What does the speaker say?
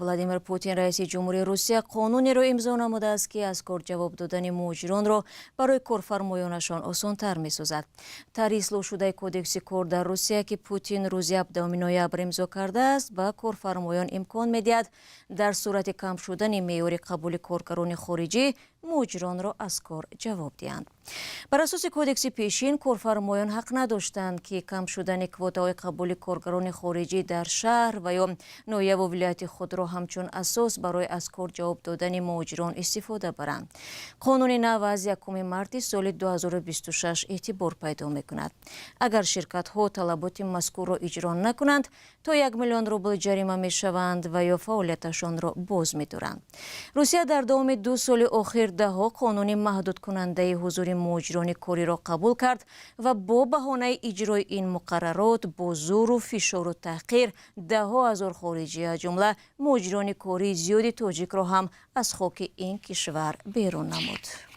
Владимир Путин, раиси ҷумҳурии Русия, қонунеро имзо намудааст, ки аз кор ҷавоб додани муҳоҷиронро барои корфармоёнашон осонтар месозад. Тарҳи ислоҳшудаи Кодекси кор дар Русия, ки Путин рӯзи 17 ноябр имзо кардааст, ба корфармоён имкон медиҳад, дар сурати кам шудани меъёри қабули коргарони хориҷӣ муҳоҷиронро аз кор ҷавоб диҳанд. Бар асоси кодекси пешин, корфармоён ҳақ надоштанд, ки кам шудани квотаҳои қабули коргарони хориҷӣ дар шаҳр ва ё ноҳияву вилояти худро ҳамчун асос барои аз кор ҷавоб додани муҳоҷирон истифода баранд. Қонуни нав аз 1 марти соли 2026 эътибор пайдо мекунад. Агар ширкатҳо талаботи мазкурро иҷро накунанд, то 1 миллион рубл ҷарима мешаванд ва ё фаъолияташонро боз медоранд. Русия дар давоми 2 соли охир даҳҳо қонуни маҳдудкунандаи ҳузури муҳоҷирони кориро қабул кард ва бо баҳонаи иҷрои ин муқаррарот бо зӯру фишору таҳқир даҳҳо ҳазор хориҷӣ, аз ҷумла муҳоҷирони кории зиёди тоҷикро ҳам аз хоки ин кишвар берун намуд.